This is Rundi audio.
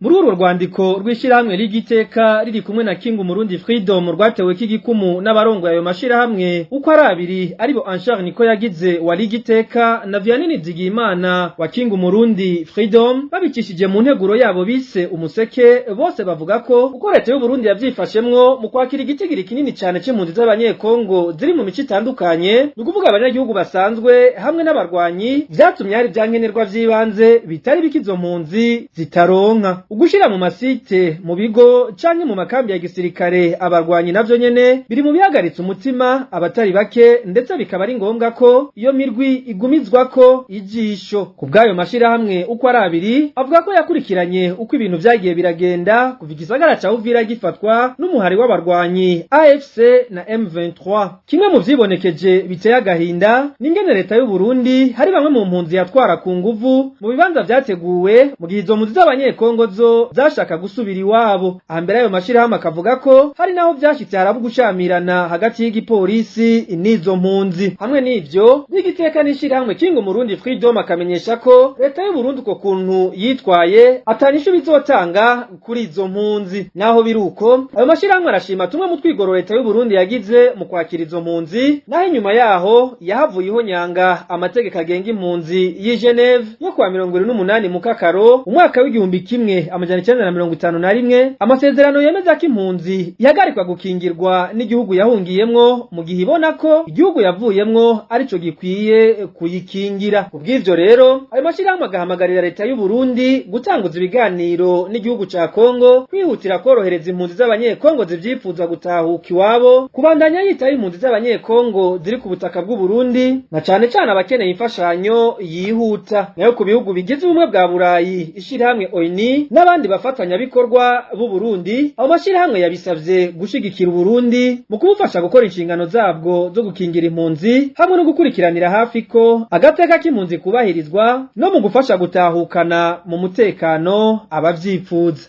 Muri urwo rwandiko rw'ishirahamwe Rigiteka riri kumwe na King Umurundi Freedom, rwatewe k'igikumu n'abarongoye ayo mashirahamwe uko ari abiri, aribo Anshar Niko yagize wa Rigiteka na Vianney Nizigiyimana wa King Umurundi Freedom, babicishije mu nteguro yabo bise Umuseke, bose bavuga ko uko leta y'u Burundi yavyifashemwo mu kwakira igitigiri kinini cane c'impunzi z'Abanyekongo ziri mu mico itandukanye, ni ukuvuga abanyagihugu basanzwe hamwe n'abarwanyi, vyatumye hari vyankenerwa vy'ibanze bitari bike izo mpunzi zitaronka. Ugushira mu masite, mu bigo canke mu makambi ya gisirikare abarwanyi, navyo nyene biri mu bihagaritse umutima abatari bake, ndetse bikaba ari ngombwa ko iyo mirwi igumizwako ijisho. Ku bw'ayo mashirahamwe uko ari abiri, avuga ko yakurikiranye uko ibintu vyagiye biragenda kuva igisagara ca Uvira gifatwa n'umuhari w'abarwanyi AFC na M23. Kimwe mu vyibonekeje biteye agahinda n'ingene leta y'u Burundi hari bamwe mu mpunzi yatwara ku nguvu mu bibanza vyateguwe, mu gihe izo mpunzi z'Abanyekongo zo zashaka gusubira iwabo. Ahambere ayo mashirahamwe akavuga ko hari naho vyashitse haraba ugushamirana hagati y'igipolisi n'izo mpunzi. Hamwe n'ivyo, n'igiteka n'ishirahamwe Kingo Murundi Freedom akamenyesha ko leta y'u Burundi uko kuntu yitwaye atanyishu bizotanga kuri izo mpunzi. Naho biruko, ayo mashirahamwe arashima tumwe mu twigoro leta y'u Burundi yagize mu kwakira izo mpunzi, naho inyuma yaho yahavuye ihonyanga amategeko agenga impunzi y'i Geneve yo kuwa 28 Mukakaro umwaka w'1951, amasezerano yemeza ko impunzi ihagarikwa gukingirwa n'igihugu yahungiyemwo mu gihe ibona ko igihugu yavuyemwo arico gikwiye kuyikingira. Ubw'ivyo rero, ayo mashirahamwe agahamagarira leta y'u Burundi gutanguza ibiganiro n'igihugu ca Kongo, kwihutira korohereza impunzi z'Abanyekongo zivyifuza gutahuka iwabo, kubandanya yitaho impunzi z'Abanyekongo ziri ku butaka bw'u Burundi, na cane cane abakeneye imfashanyo yihuta. Nayo ku bihugu bigize Ubumwe bwa Burayi, ishirahamwe ONU n'abandi bafatanyabikorwa b'u Burundi, abo mashirahamwe yabisavye gushigikira Uburundi mu kubufasha gukora inshingano zabwo zo gukingira impunzi hamwe no gukurikiranira hafi ko agateka k'impunzi kubahirizwa, no mu gufasha gutahukana mu mutekano abavyipfuza.